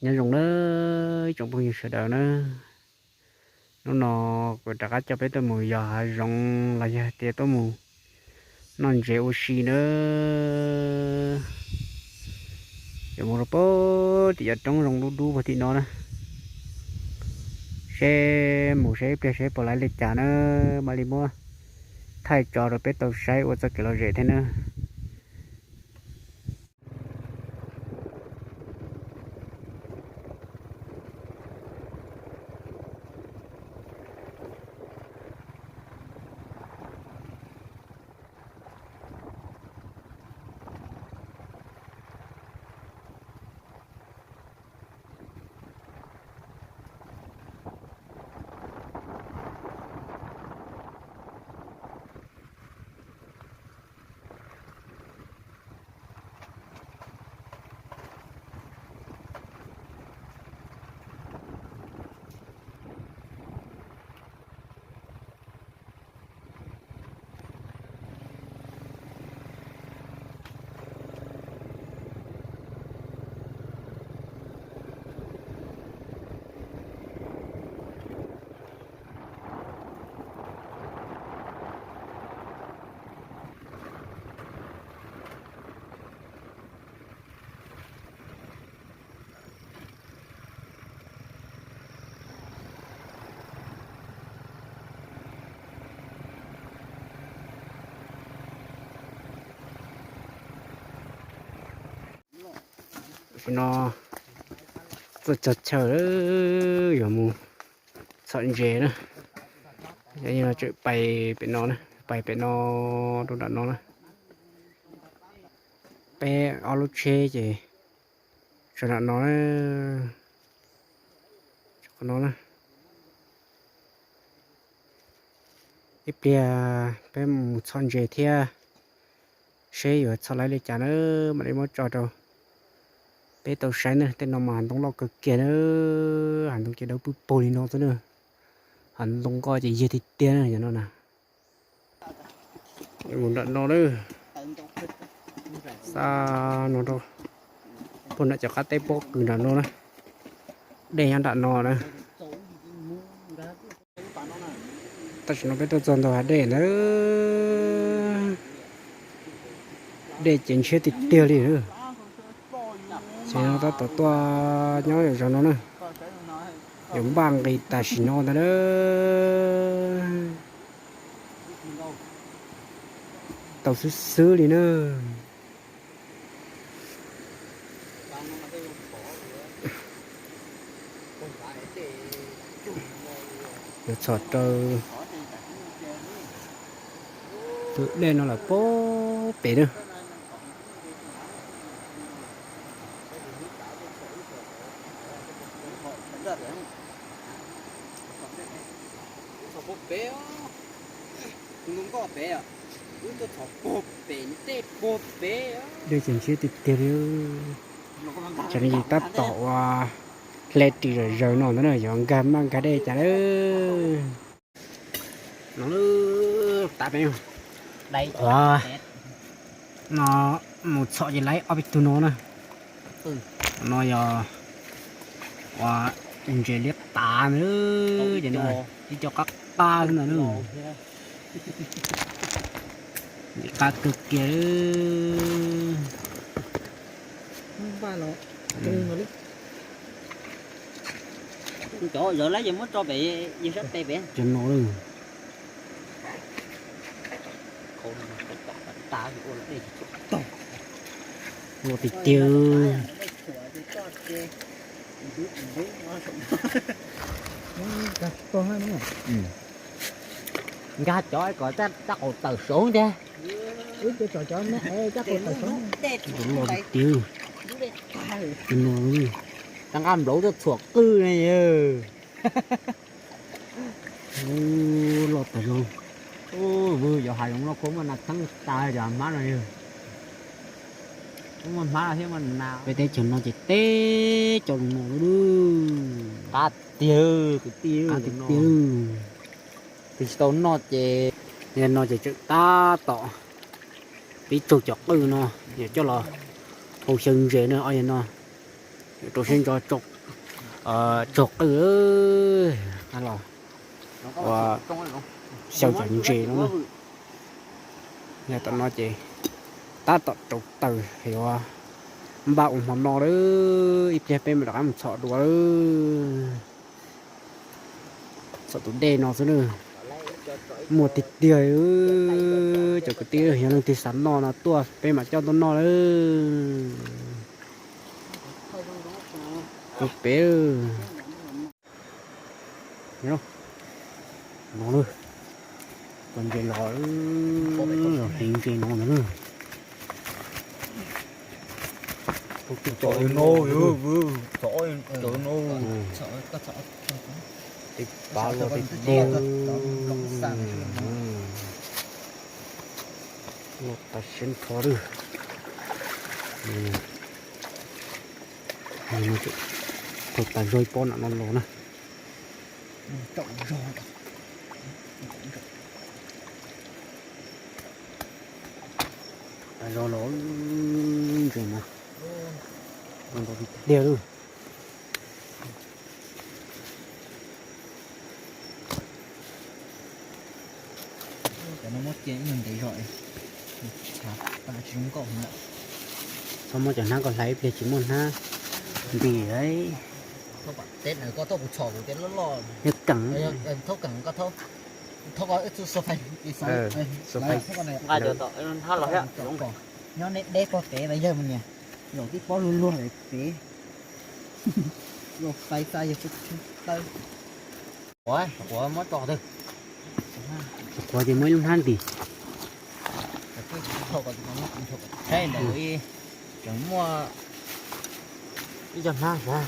Nyob zoo nawb tsoom phooj ywg sawv daws na, hnub no kuv rov qab coj peb tuaj mus yos hav zoov los yog tias tuaj mus noj ntses ua si nawb. Yuav mus rau pem tim cov roob zoo dub dub puag tim no na, seb mus seb ib pliag seb puas laib li cas na, mam li muab thaij tso rau peb tau saib ua txoj kev lom zem thiab na. Tam sim no txoj chaw yuav mus txhom ntses na, yog li no tseem pais pem no na, pais pem no rau nram no na. Peb ob lub tsheb ces tso nram no na, tso qhov no na. Ib pliag peb mus txhom ntses thiab seb yuav txhom laib li cas na, mam li muab tso rau peb tau saib na. Tej no mas hav ntoo loj kawg kiag na, hav ntoo ces dawb pwg pawg li no xwb na, hav ntoo nkoj ces yag tiag tiag na no na. Mus nram no na, xa no rau puag nram cov qab teb pob kws nram no na, dej nyob nram no na. Tam sim no peb tuaj txog ntawm hav dej ntawd, dej ces ntshiab tiag tiag li. Ces no tab tom tuaj nyob zog no na, yuav npaj nqis tam sim no ntag na. Tau xwb xwb li na. Yuav txhom rau tus dej no lawm pob pem na. Dej ces ntshiab tiag tiag li. Tsam no ces tab tom ua hle ris zom zaws no ntag na, yuav nkag maj nkag dej cas lawm. No, no mus txhom ces laib ob peb tug no na. No yog ua ntses liab tav na, ces no ib co qab qab xwb ntag na. Ntses qab kawg kiag. Cov yog lawv yeej muab tso pem yawg sab tes pem. Cov no lawm. Ua tiag tiag. Nkag cov kom rab qau tawm saud ntag. Los tiag tiag. Cov no rab nqaj nplaum tuaj txhuam qwj ne yawg. Loj tas zog. Yog hav zoov no koj muaj nas txheeb tas cov hmab no yawg. Muaj hmab thiab muaj nas. Peb teb chaws no ces teb cov no lub. Qab tiag kwv tij, qab tiag tiag. Twb tsis tau noj ces, no ces tseem tab tom pib tsaug cov qwj no, yuav coj los hau xyaw ntses na ob yawg no. Rau siab ntso tsaug qwj los ua xyaw cov ntses no na. Yog tom no ces tab tom rauv taws yuav npaj ua hmo no lawm, ib pliag peb mam rov qab mus txhom dua lawm. Txhom tus dej no xwb na. Muaj tiag tiag, cov kwv tij, yog leej twg xav noj no tuaj peb mam coj tuaj noj lawm. Tus pem no, tus ntses los, los heev ntses no na. Cov no, cov no, tej pab los tej tiag, los tas siab nrho lawm. Thaum tas zog ib pob nram no los na. Tas zog los ntses mas ntau tiag tiag lawm. Cov no muab cia ib nyuag ntev zog, tsis zoo nkauj heev lawm. Txhob muab cov hnab ko hlais ib pliag tsis muaj hnab ntim. Yog keem, nyob nej deb pog pem mas yawg mus niam, zaum tib pob luag luag pem, luag fais xa yawg tawb. Ua, ua muab tso twg? Ua ces muab ib lub hnab ntim. Saib ntawd tseem muaj ib co hnab sav.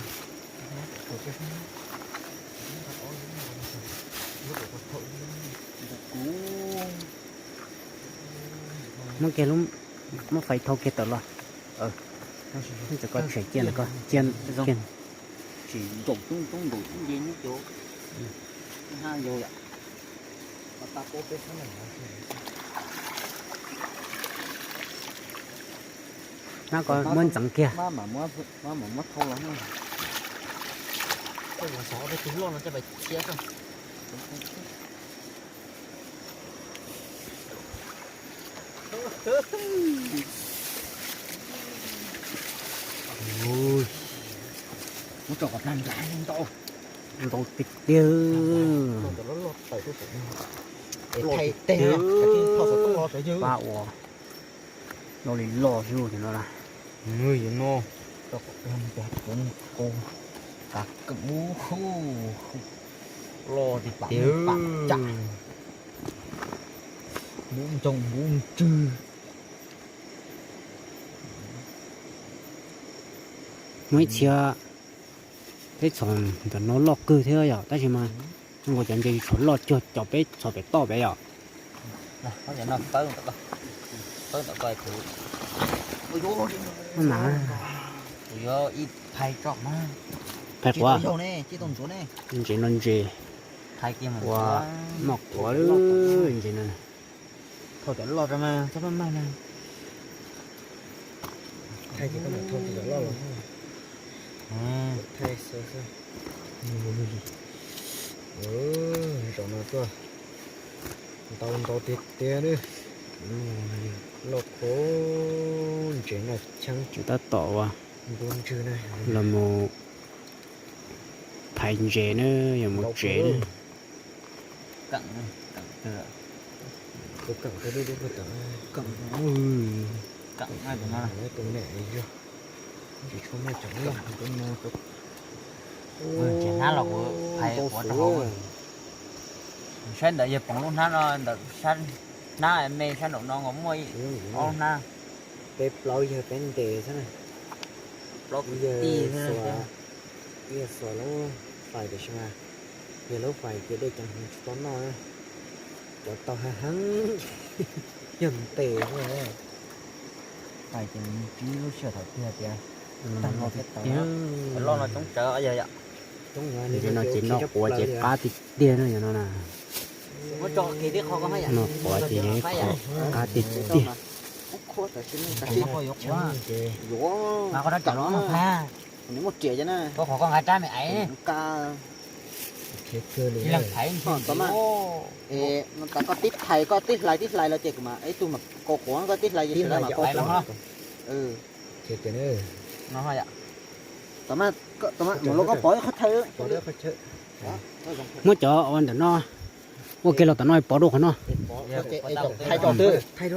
Muab kiag lub, muab fais thau kiag tawm los. Txawm koj tshem cia ntawm ko cia. Tsis nkaum coob coob nkaus coob nce nub cov hnab yau yom. Hnab ko muab ntxeev kiag. Muab tso kom tag nrho ntau, ntau tiag tiag. Pab ua loj li loj xwb no na. Nws yuav no, qus, qus, qus, loj tiag tiag. Npub ntsoog npub ntswg. Muaj ib txhia peb txhom ntawm no loj kawg thiab yom, tab sis mas zoo nkaus cov ntses tsis tshua loj cuag cov peb txhom pem toj pem yom. Phais quav, ntses no ntses, ua, noj quav ntses no. Thau cov loj rau mas txhob maj maj na. Thaij ces koj mam thau cov loj los. Thaij xwb xwb. Zaum no tuaj ntau ntau tiag tiag li. Loj kawg, ntses noj cheeb. Tab tom ua npub ntswg na, los mus phais ntses na, yuav mus tsev na. Tus me yog tsis tshua muaj cov loj. Ntses hnab los kuv phais quav rau hauv. Saib ntawd yawg poov lub hnab no ntawm sab hnab me sab nraum no nkaus muaj ob lub hnab. Peb plaub yawg peb ntes xwb na. Plaub kwv tij xwb. Ib yawg xuas lub fais tiam sis mas yawg lub fais ces dej ceev heev tsis tau noj na. Cov tau heev heev yog ntes xwb. Fais ces nws tsib lub sij hawm thaum twg tias tag los thiab tau. Loj no coob tsawv yog yom. Ntses no ces noj quav ces qab tiag tiag no yog no na. Noj quav ces yog ib qho qab tiag tiag. Mas koj rov cov no mas phab. Nws muaj riam cov na. Koj qhuav koj nqa rab me aiv. Nqa. Tsis leej thaiv. Tau mas, es no tas koj tib thais koj tib hlais tib hlais los ces kuv mas ib tug mas kau quav koj tib hlais ces sawv daws mas kau quav. Tau mas, tau mas mus los koj pov qhov chaw. Muab cov ua ntawm no, ua kiag los tom no pov rau qhov no. Thais tso twg, thais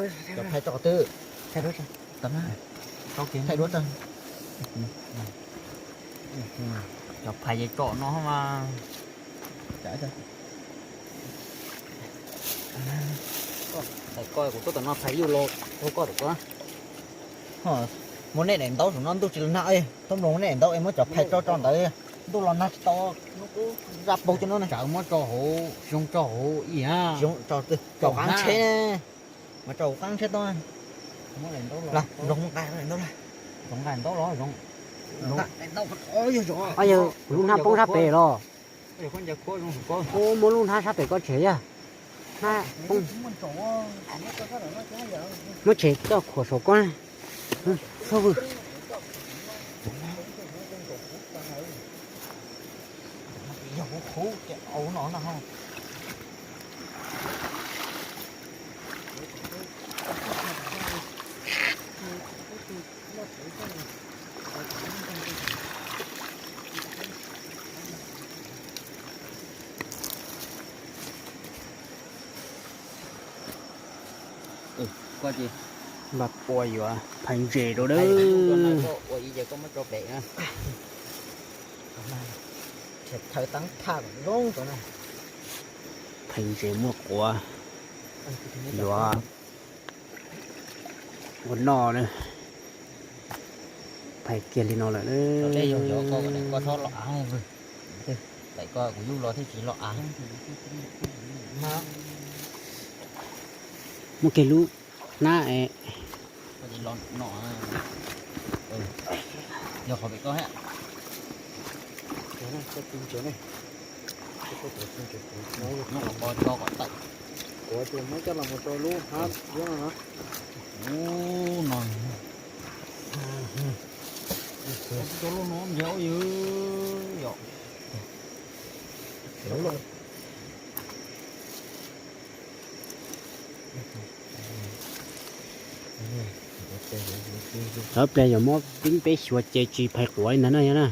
tso twg. Thaij duab tso. Cov phais ces tso no mas. Koj kuv tuaj tom no phais yuj los ua koj tom ko. Muab nej daim ntaub saum no ntuj tsis los nag, thoob nploos muab nej daim ntaub es muab cov phais tso tso ntawd, ntuj los nag tsis tau, zaj paug cov no na. Tsawv muab tso hauv, zoo tso hauv ib yam. Zoo tso twg, tso qab tsheb, mas tso hauv qab tsheb tau. Los, zoo nqa daim ntaub los, zoo nqa daim ntaub los, zoo. Yog lub hnab poob sab pem los. Muab lub hnab sab pem koj tshem yog. Hnab poob. Muab tshem coj khuam saum koj. Npaj pua yuav phais ntses rau dawb. Phais ntses muaj quav yuav ua noj na. Phais kiag li no lawm. Muab kiag lub hnab. Kuv muab coj los mus rau lub hnab no. Lawv pliag yuav muab pib peb xyuas ces tsis phais quav li ntag na yog na.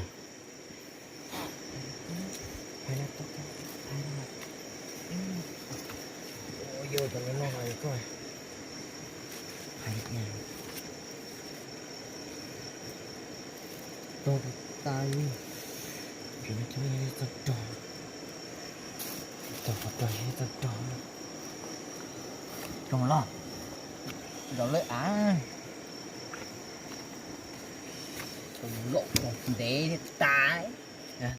Tau tas li, tau tas li tau rog. Zoo los, zov lawv av, ntev tas.